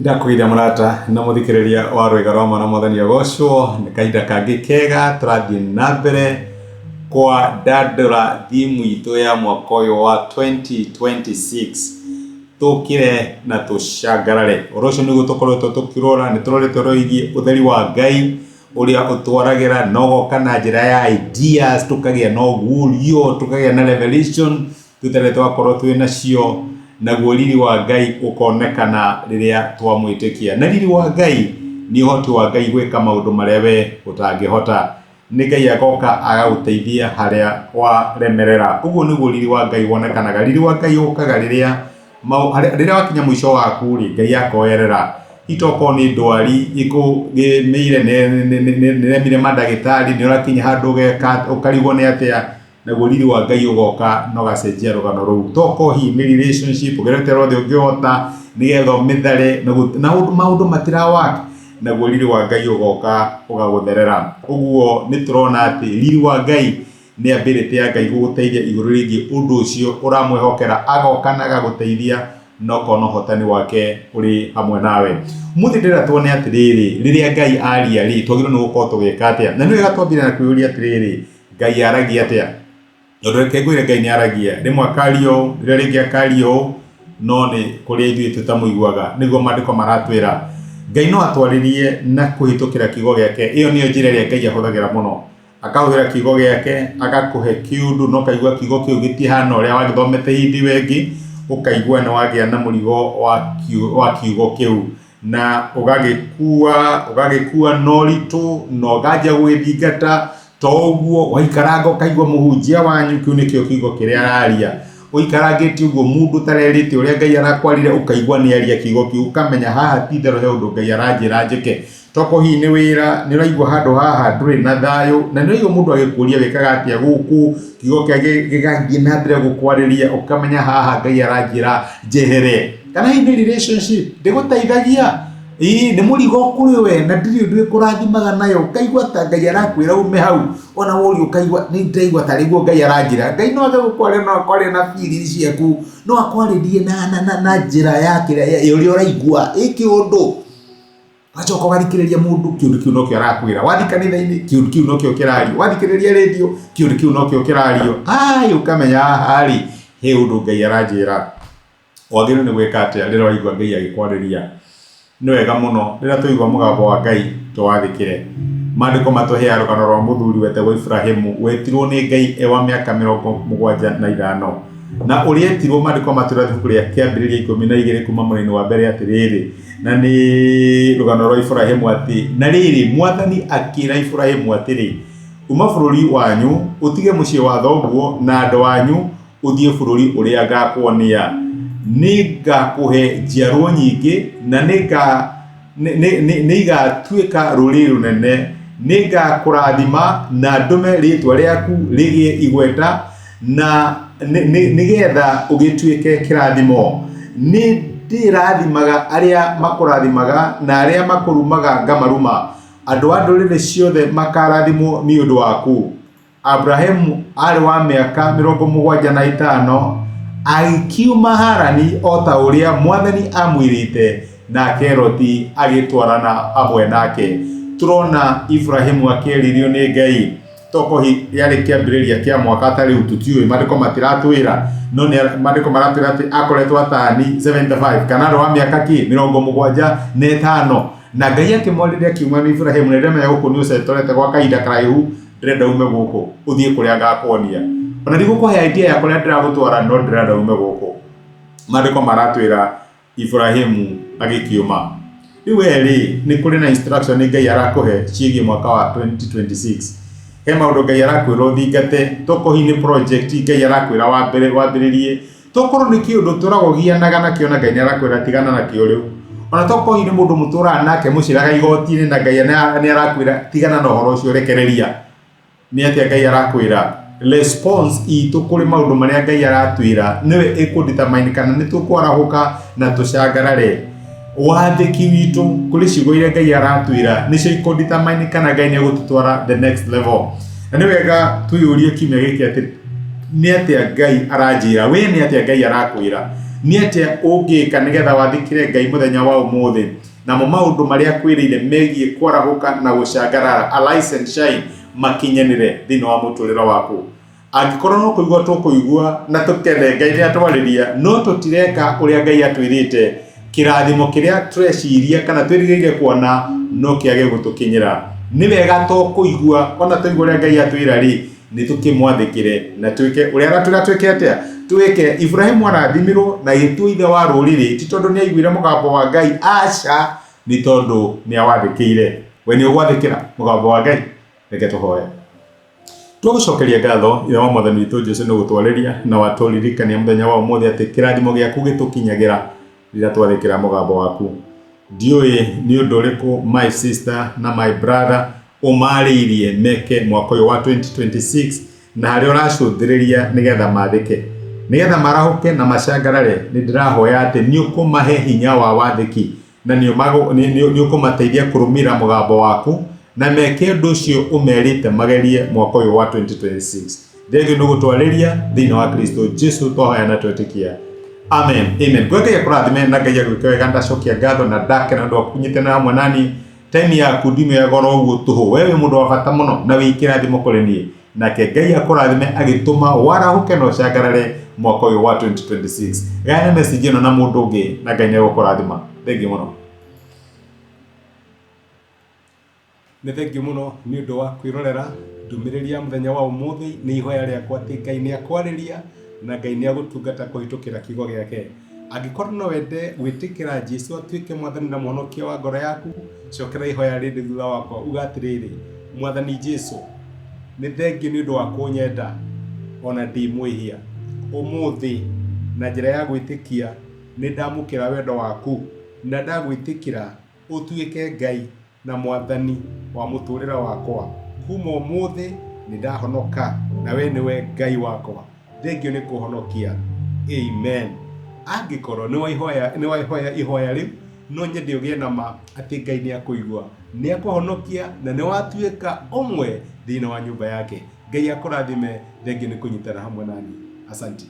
Ndakũgeithia mũrata na mũthikĩrĩria wa rwĩga rwa mwana mwathani agocwo nĩ kahinda kangĩ kega tũrathiĩ na mbere kwandandũra thimu itũ ya mwaka ũyũ wa 2026 tũkĩre na tũcangarare. Ũhoro ũcio nĩguo tũkoretwo tũkĩrora, nĩ tũrorete ũhoro wĩgiĩ ũtheri wa Ngai ũrĩa ũtwaragĩra na ũgoka na njĩra ya ideas, tũkagĩa na ũguũrio, tũkagĩa na revelation tũtarĩ twakorwo twĩ nacio, naguo riri wa Ngai ũkonekana rĩrĩa twamwĩtĩkia. Na riri wa Ngai nĩ ũhoti wa Ngai gwĩka maũndũ marĩa we ũtangĩhota. Nĩ Ngai agoka agagũteithia harĩa waremerera. Ũguo nĩguo riri wa Ngai wonekanaga. Riri wa Ngai ũkaga rĩrĩa rĩrĩa wakinya mũico waku rĩ, Ngai akoerera. Itokorwo nĩ ndwari ikũgĩmĩire nĩremire mandagĩtarĩ, nĩ ũrakinya handũ ũgeka ũkarigwo nĩ atĩa, naguo riri wa Ngai ũgoka na ũgacenjia rũgano rũu. Tokorwo hihi nĩ relationship ũgerete rothe ũngĩhota nĩgetha ũmĩthare na maũndũ matira work, naguo riri wa Ngai ũgoka ũgagũtherera. Ũguo nĩ tũrona atĩ riri wa Ngai nĩ ability ya Ngai gũgũteithia igũrũ rĩgiĩ ũndũ ũcio ũramwĩhokera, agoka na agagũteithia na ũkona ũhotani wake ũrĩ hamwe nawe. Ũmũthĩ ndĩrenda tuone atĩrĩrĩ, rĩrĩa Ngai aria rĩ, twagĩrĩirwo nĩ gũkorwo tũgĩka atĩa? Na nĩ wega twambire na kwĩyũria atĩrĩrĩ, Ngai aragia atĩa? Tondũ reke ngwĩre Ngai nĩ aragia, rĩmwe akaria ũũ, rĩrĩa rĩngĩ akaria ũũ, no nĩ kũrĩa ithuĩ tũtamũiguaga. Nĩguo maandĩko maratwĩra. Ngai no atwarĩrie na kũhĩtũkĩra kiugo gĩake. Ĩyo nĩyo njĩra ĩrĩa Ngai ahũthagĩra mũno. Akahũthĩra kiugo gĩake, agakũhe kĩũndũ na ũkaigua kiugo kĩu gĩtihana ũrĩa wagĩthomete hĩndĩ ĩyo ĩngĩ, ũkaigua nĩ wagĩa na mũrigo wa kiugo kĩu. Na ũgagĩkua, ũgagĩkua na ũritũ, na ũkanjia gũgĩthingata, to ũguo waikaranga ũkaigua mũhunjia wanyu kĩu nĩkĩo kiugo kĩrĩa araria. Ũikarangĩte ũguo mũndũ ũtarerĩte ũrĩa Ngai arakwarire ũkaigua nĩ aria kiugo kĩu, ũkamenya haha ti itherũ he ũndũ Ngai aranjĩra njĩke. Tokorwo hihi nĩ wĩra, nĩ ũraigua handũ haha ndũrĩ na thayũ, na nĩ ũraigua mũndũ agĩkũria wĩkaga atĩa gũkũ, kiugo kĩrĩa gĩgathiĩ na mbere gũkwarĩria ũkamenya haha Ngai aranjĩra njehere. Kana hihi nĩ relationship ndĩgũteithagia, ĩĩ nĩ mũrigo kũrĩ we na ndĩrĩ ũndũ ĩkũrathimaga nayo, ũkaigua ta Ngai arakwĩra ume hau, ona woria ũkaigua nĩ ndĩraigua tarĩ guo Ngai aranjĩra. Ngai no age gũkwarĩria, no akwarĩrie na feelings ciaku, no akwarĩrie na njĩra ya kĩrĩa ya ũrĩa ũraigua ĩ kĩũndũ. Wacoka ũgathikĩrĩria mũndũ, kĩũndũ kĩu nokĩo arakwĩra. Wathiĩ kanitha-inĩ, kĩũndũ kĩu nokĩo kĩrario. Wathikĩrĩria rĩndiũ, kĩũndũ kĩu nokĩo kĩrario. Ai, ũkamenya haha rĩ, he ũndũ Ngai aranjĩra. Wagĩrĩirwo nĩ gwĩka atĩa rĩrĩa waigua Ngai agĩkwarĩria? Nĩ wega mũno rĩrĩa twaigua mũgambo wa Ngai tũwathĩkĩre. Maandĩko matũheaga rũgano rwa mũthuri wetagwo Iburahimu, wetirwo nĩ Ngai e wa mĩaka 75. Na ũrĩa etirwo maandĩko matwĩra ibuku rĩa Kĩambĩrĩria 12 kuma mũraini wa mbere atĩrĩrĩ, na nĩ rũgano rwa Iburahimu atĩ, na rĩrĩ, mwathani akĩra Iburahimu atĩrĩ, uma bũrũri wanyu, ũtige mũciĩ wa thoguo na andũ anyu, ũthiĩ bũrũri ũrĩa ngakuonia. Nĩngakũhe njiarwo nyingĩ, na nĩigatuĩka rũrĩrĩ rũnene. Nĩngakũrathima na ndũme rĩĩtwa rĩaku rĩgĩe igweta, na nĩgetha ũgĩtuĩke kĩrathimo. Nĩndĩrathimaga arĩa makũrathimaga, na arĩa makũrumaga ngamaruma. Andũ a ndũrĩrĩ ciothe makaarathimwo nĩ ũndũ waku. Aburahimu aarĩ wa mĩaka 75, agĩkiuma Harani o ta ũrĩa mwathani aamwĩrĩte, nake Loti agĩtwarana hamwe nake. Tũrona Iburahimu akĩarĩrio nĩ Ngai, tokorwo hihi yarĩ kĩambĩrĩria kĩa mwaka ta rĩu tũtiũĩ, maandĩko matiratwĩra, no maandĩko maratwĩra atĩ akoretwo atani 75 kana arĩ wa mĩaka kĩ 75, na Ngai akĩmwarĩria akiuma nĩ Iburahimu, na ndĩramenya gũkũ nĩ ũcetorete gwa kahinda karaihu, ndĩrenda ume gũkũ ũthiĩ kũrĩa ngakuonia. Ona ndigũkũhe idea ya kũrĩa ndĩragũtwara no ndĩrenda ume gũkũ. Maandĩko maratwĩra Iburahimu agĩkiuma. Rĩu we rĩ, nĩ kũrĩ na instruction Ngai arakũhe ciĩgiĩ mwaka wa 2026. He maũndũ Ngai arakwĩra ũthingate, tokorwo hihi nĩ project Ngai arakwĩra wambĩrĩrie, tokorwo nĩ kĩũndũ ũtũraga ũgianaga nakĩo na Ngai nĩ arakwĩra tigana nakĩo rĩu. Ona tokorwo hihi nĩ mũndũ mũtũraga nake mũciraga igoti-inĩ na Ngai nĩ arakwĩra tigana na ũhoro ũcio rekereria. Nĩ atĩa Ngai arakwĩra? Response itũ kũrĩ maũndũ marĩa Ngai aratwĩra nĩwe ĩkũ determine kana nĩ tũkwarahũka na tũcangarare. Wathĩki witũ kũrĩ ciugo iria Ngai aratwĩra nĩcio ikũ determine kana Ngai nĩ egũtũtwara the next level. Na nĩ wega twĩyũrie kiumia gĩkĩ atĩ nĩ atĩa Ngai aranjĩra, we nĩ atĩa Ngai arakwĩra? Nĩ atĩa ũngĩka nĩgetha wathĩkĩre Ngai mũthenya wa ũmũthĩ? Namo maũndũ marĩa akwĩrĩire megiĩ kwarahũka na gũcangarara, arise and shine, makinyanĩre thĩinĩ wa mũtũrĩre waku. Angĩkorwo no kũigua tũkũigua na tũkene Ngai nĩ atwarĩria, no tũtireka ũrĩa Ngai atwĩrĩte, kĩrathimo kĩrĩa tũreciria kana twĩrirĩire kuona no kĩage gũtũkinyĩra. Nĩ wega to kũigua, ona twaigua ũrĩa Ngai atwĩra rĩ, nĩ tũkĩmwathĩkĩre na twĩke ũrĩa aratwĩra twĩke atĩa? Twĩke. Iburahimu arathimirwo na agĩtuo ithe wa rũrĩrĩ ti tondũ nĩ aiguire mũgambo wa Ngai, aca, nĩ tondũ nĩ awathĩkĩire. We nĩ ũgwathĩkĩra mũgambo wa Ngai? Reke tũhoe. Twagũcokeria ngatho ithe wa mwathani witũ Jesu nĩ gũtwarĩria na watũririkania mũthenya wa ũmũthĩ atĩ kĩrathimo gĩaku gĩtũkinyagĩra rĩrĩa twathĩkĩra mũgambo waku. Ndiũĩ nĩ ũndũ ũrĩkũ my sister na my brother ũmarĩirie meke mwaka ũyũ wa 2026 na harĩa ũracũthĩrĩria nĩgetha mathĩke nĩgetha marahũke na macangarare. Nĩ ndĩrahoya atĩ nĩ ũkũmahe hinya wa wathĩki na nĩ ũkũmateithia kũrũmĩrĩra mũgambo waku na meke ũndũ ũcio ũmerĩte magerie mwaka ũyũ wa 2026. Thengio nĩ gũtwarĩria thĩinĩ wa Kristo Jesu twahoya na twetĩkia. Amen. Amen. Ngwe Ngai akũrathime na Ngai agwĩke wega. Ndacokia ngatho na ndakena ũndũ wa kũnyitanĩra hamwe nani. Time yaku ndimĩoya goro ũguo tũhũ. We wĩ mũndũ wa bata mũno na wĩ kĩrathimo kũrĩ niĩ. Nake Ngai akũrathime agĩtũma warahũke na ũcangarare mwaka ũyũ wa 2026. Gayana message ĩno na mũndũ ũngĩ na Ngai nĩ egũkũrathima. Thengiũ mũno. Nĩ thengiũ mũno nĩ ũndũ wa kwĩrorera ndũmĩrĩri ya mũthenya wa ũmũthĩ. Nĩ ihoya rĩakwa atĩ Ngai nĩ akwarĩria na Ngai nĩ agũtungata kũhĩtũkĩra kiugo gĩake. Angĩkorwo no wende gwĩtĩkĩra Jesu atuĩke mwathani na mũhonokia wa ngoro yaku, cokera ihoya rĩrĩ thutha wakwa, uga atĩrĩrĩ, Mwathani Jesu, nĩ thengiũ nĩ ũndũ wa kũnyenda ona ndĩ mwĩhia. Ũmũthĩ, na njĩra ya gwĩtĩkia, nĩ ndamũkĩra wendo waku na ndagwĩtĩkĩra ũtuĩke Ngai na Mwathani wa mũtũrĩre wakwa. Kuma ũmũthĩ nĩ ndahonoka na we nĩwe Ngai wakwa. Thengiũ nĩ kũhonokia. Amen. Angĩkorwo nĩ waihoya ihoya rĩu, no nyende ũgĩe na ma atĩ Ngai nĩ akũigua, nĩ akũhonokia na nĩ watuĩka ũmwe thĩinĩ wa nyũmba yake. Ngai akũrathime. Thengiũ nĩ kũnyitana hamwe nani. Asanti.